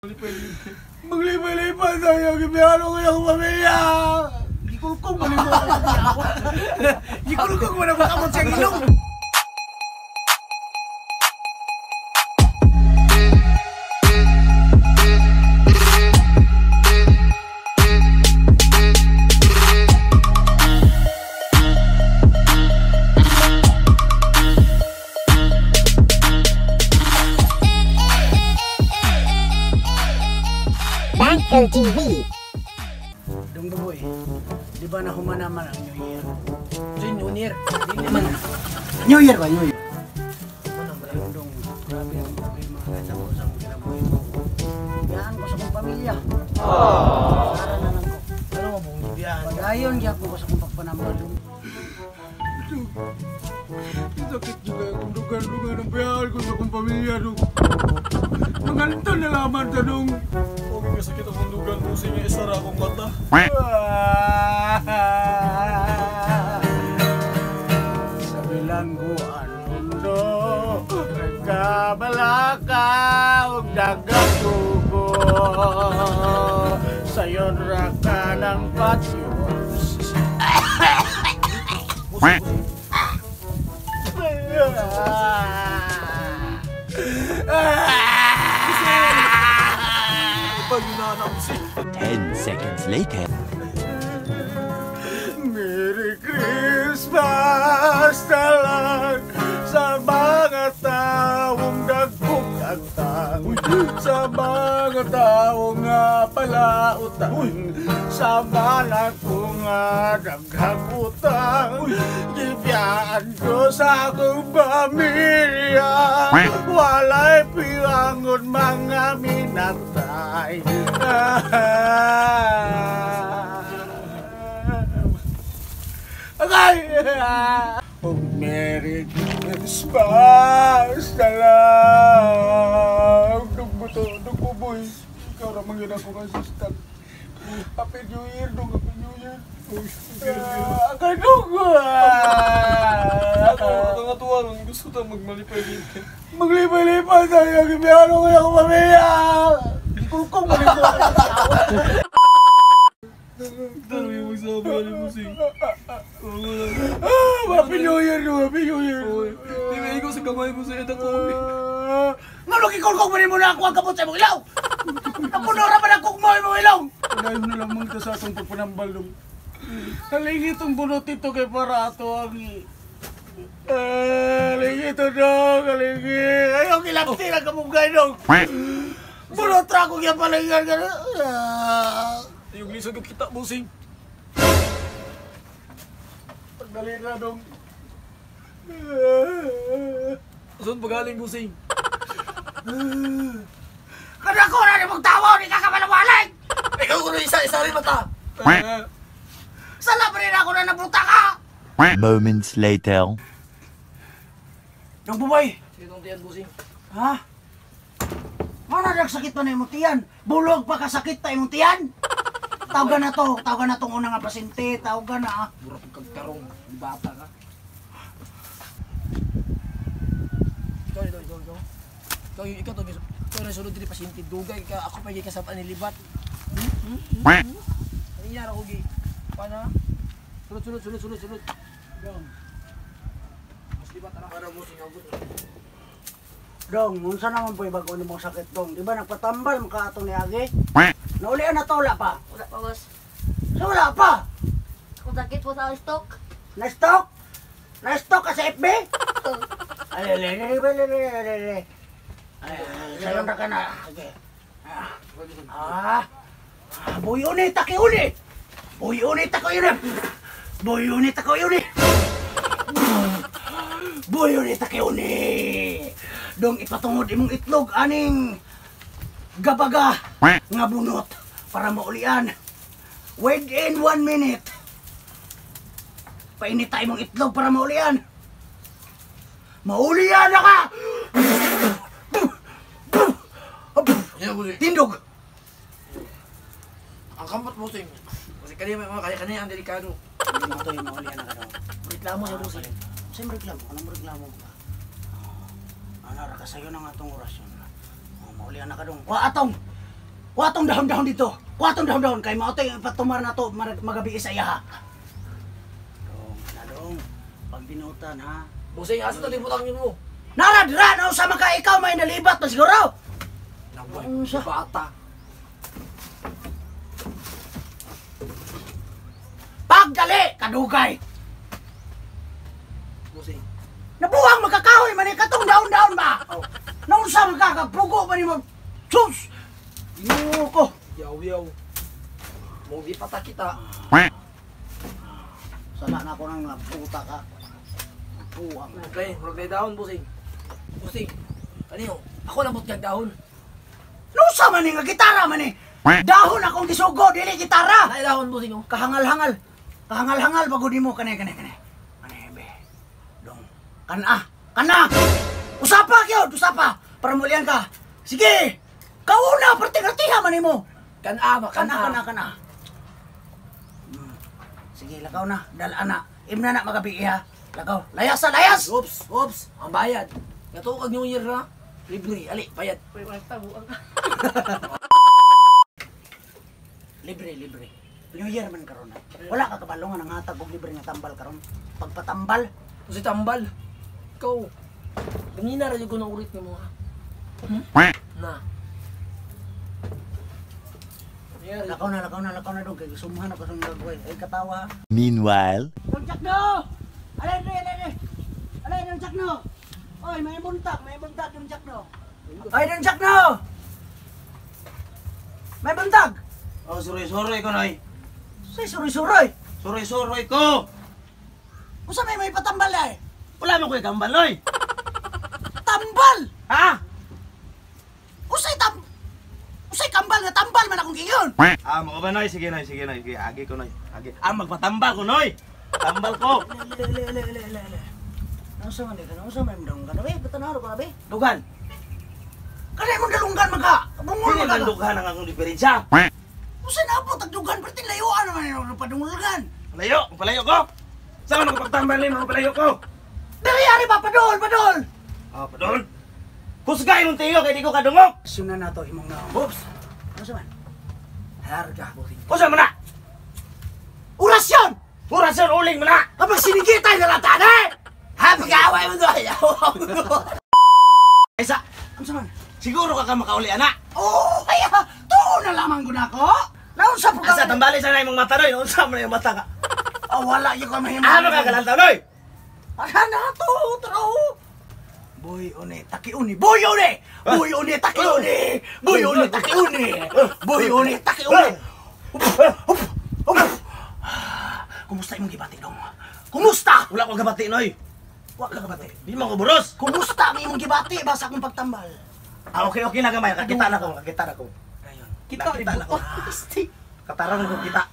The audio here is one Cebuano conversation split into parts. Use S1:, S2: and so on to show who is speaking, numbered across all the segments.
S1: Maglipay-lipay tayo, gibiyano ko yung pamilya! Gikulkong mo nimo. Gikulkong mo na makamot sa ilong.
S2: Banker TV.
S1: Dong Buboy, di ba na humanaman ang New Year?
S3: New Year. Di naman.
S1: New Year ba? New Year? Dong, grabe ang problema nga sa akong kinabuhi ko. Biyaan ko sa akong pamilya. Sara na lang ko.
S3: Ano mo mong biyaan?
S1: Pagayon gyapon ko sa akong pagpanambal. Sakit juga akong dugan-dugan ang biyaan ko sa akong pamilya, dong. Nanganto na laman sa dong.
S4: Huwag nga sakit akong dugan, busing nga isara akong mata.
S1: Sa bilangguan mundo, nagkabalaka ug dagatugo. Sayon ra ka ng patio.
S4: Pag inaanap si
S5: 10 seconds later.
S1: Merry Christmas na lang sa mga taong nagpukatang, sa mga taong palautan, sa mga kong naghagutang. Gibiyaan ko sa akong pamilya, walay pirangon mga minatay. Okay! Oh, Merry Christmas na lang! Dugbo to, dugbo boy. Ikaw ramang yun akong assistant. Happy New Year, dong. Happy New Year. Akay dong!
S4: Ako, nga tuwa ron, gusto ta magmalipay-lipay.
S1: Maglipay-lipay tayo, gibiyano ko yung pamilya! Ikulkong mo nito!
S4: Daro yung magsabi, ali busing.
S1: Happy New Year, dong! Happy New Year!
S4: Di ba ikaw sa kamay mo sa edang ko?
S1: Ngano gikulkong mo nimo na ako ang kapot sa imong ilaw? Napuno ra man ang kukmo imong ilaw. Padayon na lamang ito sa atong pagpanambal dong. Halingi itong bunot ito kay para ato ang halingi ito dong, halingi. Ayaw gilapti na kamugay dong. Bunot ra akong yung palingan ka.
S4: Yung lisod yung kita, busing.
S1: Pagdali na dong.
S4: Saan pa galing, busing?
S1: Kada ko na nimong tawo, di ka kamalawalay!
S3: Ikaw ko isa rin mata.
S1: Sala pa rin ako na nabuta ka!
S5: Moments later.
S1: Dong Buboy!
S3: Sige tong tiyan, busing.
S1: Ha? Mana nagsakit pa na imong tiyan? Bulog pa kasakit pa imong tiyan? Tawagan na to, tawagan na tong unang nga pasyente, tawagan na ah.
S3: Mura pag kagkarong, bata ka. Ikaw, ikaw, ikaw, ikaw. Ikaw, ikaw, ikaw, ikaw na sunod diri pasyente, dugay ka, ako pa kasab ani libat. Ano yara ko gi? Pana? Sunod, sunod, sunod, sunod, sunod.
S1: Dong,
S3: Mas libat ara. Para busing ako.
S1: dong, unsa naman po bago nimong sakit dong? Di ba nagpatambal maka ato ni Agi? Naulian na to, wala pa?
S6: Wala pa, boss.
S1: So wala pa?
S6: Kung sakit po sa stock.
S1: Na-stock? Na-stock ka sa FB? Ay, ay, ay, ay, ay, ay, ay, ay. Ay, sayon ra ka na. Sige. Ah, ah, buyuni, takiuni! Buyuni, takiuni! Buyuni, takiuni! Buyuni, takiuni! Dong ipatungod imong itlog aning gabaga nga bunot para maulian. Within 1 minute. Painit tayo mong itlog para maulian. Maulian na ka! Tindog!
S3: Ang kamot busing. Kasi kanina mga kaya kanina ang delikado.
S1: Hindi mo ito yung maulian na ka daw.
S3: Reklamo sa busing.
S1: Saan reklamo? Anong reklamo ba? Ano, ra ka sa'yo na nga itong orasyon. Oh, maulian na ka dong. Wa atong! Kuha tong dahon-dahon dito. Kuha tong dahon-dahon kay mao tay ipatumar na to magabi sa iya ha. Dong, na dong. Pagbinutan ha.
S3: Busing, asa to libutang yun mo?
S1: Naradra na usa man ka ikaw may nalibat na siguro.
S3: Naway,
S1: Unsa?
S3: bata.
S1: Pagdali kadugay.
S3: Busing.
S1: Nabuhang magkakahoy man eh, katong daon-daon ba? Oh. Naunsa man ka kapugo man nimo. Sus! Ginoo ko.
S3: Yaw, yaw. Mong di pata kita.
S1: Sala na ako nang nabuta ka. Buang.
S3: Okay, murag na dahon, busing. Busing. Kaniyo, ako na kag dahon.
S1: Nusa man ni nga gitara man ni. Dahon akong gisugo dili gitara.
S3: Nay dahon, busing oh.
S1: Kahangal-hangal. Kahangal-hangal pagod nimo kanay kanay kanay. Kanay be. Dong. Kana. Kana. Usapa gyud, usapa para mulian ka. Sige. Kauna perti-pertiha man nimo.
S3: Kana ba,
S1: Kana
S3: kana.
S1: kana kana. Sige, lakaw na. Dala na. Imna na magabi ha. Lakaw. Layas sa layas.
S3: Oops, oops. Ang bayad. Natuo kag New Year na. Libre, ali, bayad.
S6: Uy, wala tabuang.
S1: Libre, libre. New Year man karon. Wala ka kabalo nga nangatag og libre nga tambal karon. Pagpatambal,
S3: Kasi tambal. Ikaw. Ganina ra jud ko na ulit nimo ha. Na. Nangyari.
S1: lakaw na, lakaw na, lakaw na dong kay sumhan ako sa mga gagawin. Ay katawa.
S5: Meanwhile.
S1: Dong Jackno! Alay, alay, alay, alay. Alay, Dong Jackno! Oy, may buntak, Dong Jackno. Oy, Dong Jackno! May buntag!
S2: Oh, suroy-suroy ko, Noy.
S1: Say, suroy-suroy!
S2: Suroy-suroy ko!
S1: Usa may patambal ay?
S2: Wala man ko'y tambal, Noy.
S1: Tambal!
S2: Ha?
S1: Usay tam... Usay kambal nga tambal man akong giyon!
S2: Ah, mo ba, Noy? Sige, Noy. Sige, Noy. Sige, agi ko, Noy. Agi. Ah, magpatambal ko, Noy. Tambal ko.
S1: Ele, ele, ele, ele, ele, ele. Nausa man ka, nausa man dong ka na be, katanaro ka na be.
S2: Dugan.
S1: Kanay mong dalunggan man ka, bungol
S2: Hindi
S1: man
S2: man
S1: ka.
S2: dughan ang akong diferensya.
S1: Usa na po, tagdugan, perti layuan naman yung padungulgan.
S2: Palayo. Palayo ko. Saan ako pagtambal ni mga palayo ko?
S1: Dali, ari ba, padol, padol!
S2: Ah, padol. Kusgay mong tiyo kay di ko kadungog.
S1: Sunan na to, imong naong.
S3: Oops.
S1: Ano sa man?
S3: Harga, busing.
S2: Kusa man na.
S1: Orasyon!
S2: Orasyon uling man na.
S1: Kapag sinigitay na lata na eh!
S3: Ha, pag-aaway mo doy. Ayaw mo doy.
S2: Isa,
S1: Ano sa man?
S2: siguro ka ka makauli, ana.
S1: Oh, ay ah! Tuon na lamang ko na ako! Naunsa po ka?
S2: Asa tambali sa na imong mata, Noy. Unsa man na yung mata ka?
S1: Ah, wala yun ka mahimo.
S2: Ano ka kalantaw, Noy?
S1: Ara na to, tro! Boy one, taki uni, boy one! Boy one, taki uni! Boy one, taki uni! Boy one, taki uni! Up, up, up. Kumusta imong gibati dong? Kumusta?
S2: Wala ko gabati, Noy.
S1: Wa ka gabati.
S2: Di mo ko buros.
S1: Kumusta ang imong gibati ba sa akong pagtambal?
S2: Ah, okay, okay na gamay. Kakita na ko, kakita na ko.
S1: Ayon.
S3: Kita
S2: Nakita na ko. Katarong na ko kita.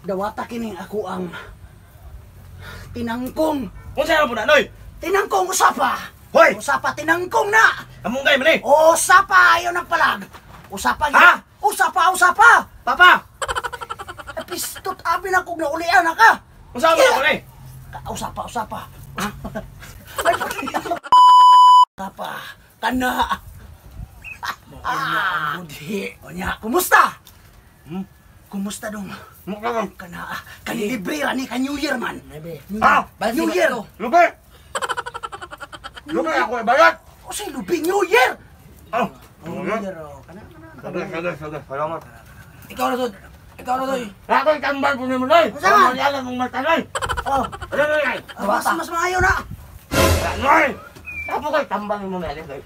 S1: Dawata kini ako ang tinangkong.
S2: Unsa na po na, Noy?
S1: Tinangkong usapa.
S2: Hoy!
S1: Usapa tinangkong na.
S2: Kamunggay man eh.
S1: Usapa ayaw ng palag. Usapa
S2: Ha?
S1: Usapa, usapa.
S2: Papa!
S1: Pistot abi na kog naulian na ka.
S2: Unsa man ako, Noy?
S1: Usapa, usapa. Ay, usapa. Kana.
S3: Ah, ang budi.
S1: Onya, kumusta? Kumusta dong?
S2: Mukha
S1: Kana, kanilibre ra ni ka New Year man.
S3: Maybe.
S2: Ah!
S1: New Year.
S2: Lubi! Lubi ako ibayat!
S1: Usay lubi New Year.
S2: Oh!
S1: Oh, New Year oh. Kana, kana.
S2: Sige, sige, sige. Salamat.
S3: Ikaw na doy. Ikaw na doy.
S2: Ako'y tambal po ni mo, Noy!
S1: Unsa man?
S2: Wala mong mata, Noy!
S1: Oh,
S2: Ano, Noy?
S1: mas mas maayo na.
S2: Noy! Ako ko'y tambal mo, Noy. Noy.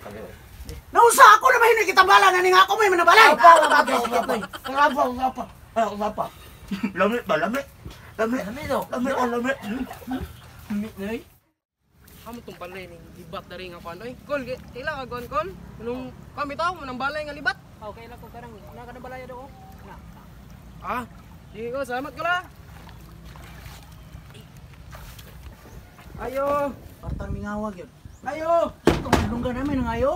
S1: Nausa ako na mahinog kitambalan ani nga ako may manabalay.
S3: Sige, Noy.
S2: Usapa, usapa. Ay, usapa. Lamit ba? Lamit? Lamit.
S3: Lamit, no?
S2: Lamit, oh, lamit.
S3: Lamit, Noy.
S7: Amo tong balay ning libat dari nga kuan oy. Kol, kaila ka gon kol. Nung kami taw manang balay nga libat.
S6: Okay lang ko karang na ka na balaya do ko. Na.
S7: Ah, sige ko, salamat ko la. Ayo.
S1: Partang mingawag yun.
S7: Ayo.
S1: Tumandunggan namin ang ayo.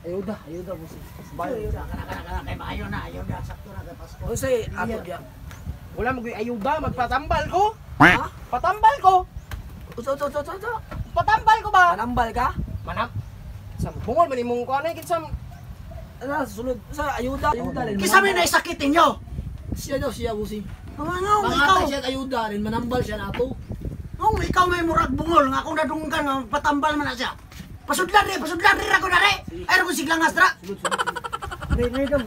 S3: Ayuda, ayuda, busing.
S1: Ayo na, kana kana kana kay maayo na, ayo na sakto na kay Pasko.
S3: Unsay ato diya?
S7: Wala mo ayuda, magpatambal ko. Ha? Patambal ko.
S3: Unsa, unsa, unsa, unsa?
S7: Patambal ko ba?
S3: Manambal ka?
S7: Manap. Sa bungol man imong kuan ay kinsam
S3: Ala, sulod. Sa ayuda, ayuda rin.
S1: Kisa may naisakit ninyo.
S3: Siya daw siya bossing.
S1: Nga ikaw.
S3: Pangatay siya ayuda rin manambal siya nato.
S1: Nung ikaw may murag bungol nga akong nadunggan nga patambal man na siya. Pasudlan ri ra ko na ri. Ay ra ko siglang astra.
S3: Sulod, sulod.
S1: Ri ri dong.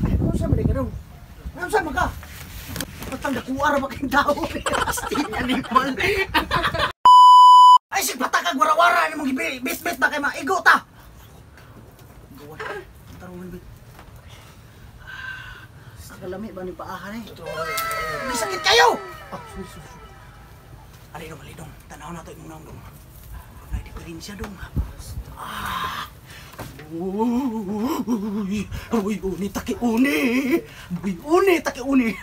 S1: Ay, unsa man ka dong? Unsa man ka? Patang dakuha ra ba kayong tao? Astig animal. Ay sig patakag warawara nimong bit-bit ba kay maigo ta. Gawa. Tarungan bit. Nakalami ba ni paahan eh? May sakit kayo!
S3: Ah, sulod, sulod.
S1: Alidong, alidong. Tanaw na ito imong naong dong. Huwag na diferensya dong. Ah! Uy, uy, uni, taki, uni. Uy, uni, taki, uni.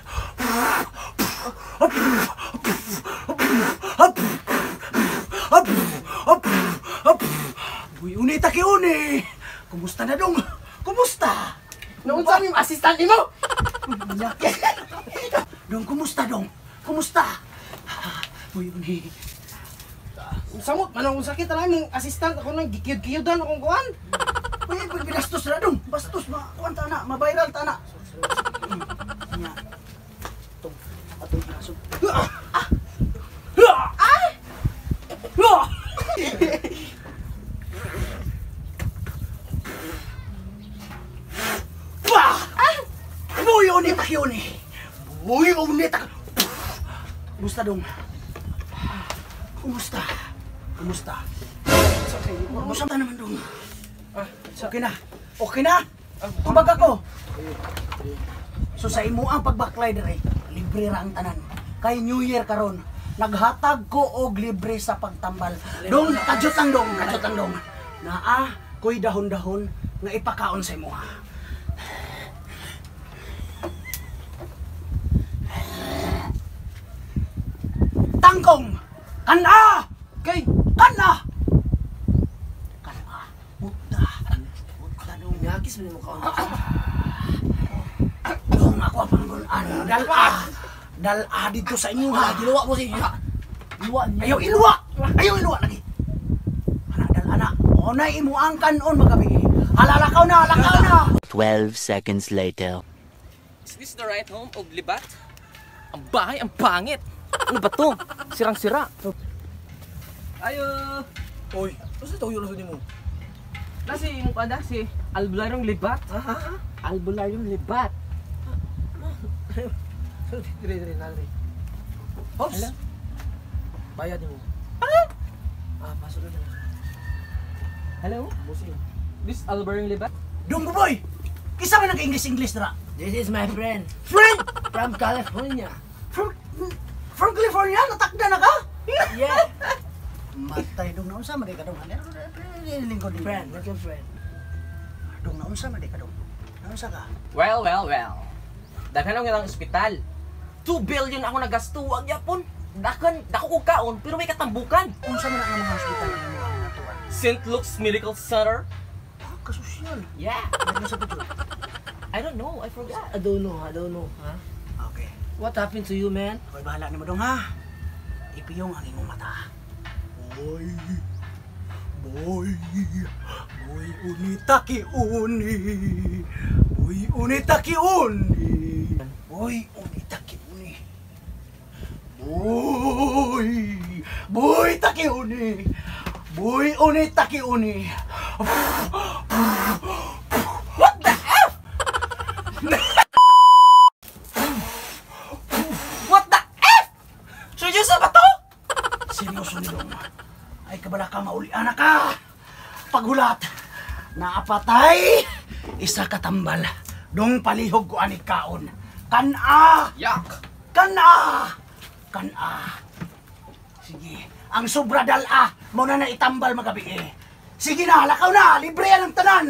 S1: Uy, uni, taki, uni. Kumusta na dong? Kumusta?
S7: Naunsa mi assistant nimo?
S1: Dong, kumusta dong? Kumusta? Uy, uni.
S7: Samot man ang sakit ala imong assistant ako nang gikiyod-kiyodan akong kuan.
S1: Uy, binastos na dong. Bastos, makuan ta na, ma-viral ta na. Nya. Tong, atong aso. Ah! Ah! Ah! Ah! Buyo ni takyoni. Buyo ni tak. Kumusta dong? Kumusta? Kumusta? Kumusta naman dong? Okay na. Okay na. Tubag ako. So sa imo ang pagbaklay dire, libre ra ang tanan. Kay New Year karon, naghatag ko og libre sa pagtambal. Dong, kadyot lang dong, kadyot lang dong. Naa koy dahon-dahon nga ipakaon sa imo. Tangkong! Kana!
S7: Kay
S1: Kana! Kana! Puta! Puta dong.
S3: Ngakis man mo kaon.
S1: Dong ako ang panggulan. Dala! Dala dito sa inyo ha.
S3: Ah, giluwa mo siya. Luwa niya.
S1: Ayaw iluwa! Ayaw iluwa lagi. Ana dala na. Onay imo ang kanon magabi. Halalakaw na, lakaw na.
S5: 12 seconds later.
S7: Is this the right home of Libat? Ang bahay, ang pangit. Ano ba to? Sirang-sira. Ayo.
S3: Oy, unsa to yun nimo?
S7: Nasi imong kada si Albularyong Libat. Albularyong Libat.
S3: Dire dire na dire. Hops. Bayad nimo. Ah, pasok na.
S7: Hello?
S3: Bossing.
S7: This Albularyong Libat?
S1: Dong boy. Kisa man nag English English dra.
S3: This is my friend
S1: Friend
S3: from California.
S1: from California natakda na ka?
S3: Yeah.
S1: Matay dong naunsa man di ka dong. Lingkod lingkod.
S3: Friend, welcome friend.
S1: Dong naunsa man di ka dong. Naunsa ka?
S7: Well, well, well. Daghan ang ilang ospital. 2 billion ako nagasto, wag yapon. Dakan, dako ko kaon, pero may katambukan.
S1: Unsa man ang mga hospital nga mga natuan?
S7: St. Luke's Medical Center.
S1: Ah, kasosyal.
S7: Yeah.
S1: Meron sa picture.
S7: I don't know, I forgot.
S3: I don't know, I don't know. Huh?
S1: Okay.
S3: What happened to you, man?
S1: Ako'y bahala nimo dong ha. Ipiyong ang imong mata. Boy. Boy. Boy unita ki uni. Boy unita ki uni. Boy unita ki uni. Boy. Boy taki uni. Boy unita ki uni.
S7: What the F? What the F? Seryoso ba to?
S1: Seryoso ni dong. Ay kabala ka maulian na ka. Paghulat, naapatay, isa katambal. Dong palihog ko ani kaon. Kana!
S7: Yak!
S1: Kana! Kana! Sige, ang sobra dala, mo na itambal magabi eh. Sige na, lakaw na, libre yan ang tanan.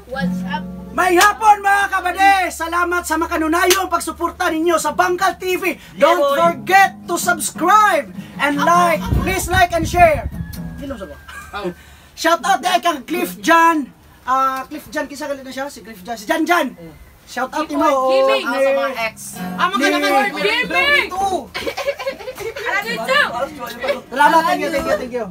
S6: What's up?
S1: May hapon mga kabade! Salamat sa makanunayong pagsuporta ninyo sa Bangkal TV. Don't
S7: boy.
S1: forget to subscribe and like. Please like and share. Hilom sa ba? Shout out dahil kang Cliff Jan. Ah, Cliff Jan, kisa galit na siya? Si Cliff Jan. Si Jan Jan. Shout out mo.
S6: Gaming.
S7: Shout out sa mga ex.
S6: Amo ka naman gaming.
S3: Ito.
S6: Alam niyo.
S1: Salamat, thank you, thank you, thank you.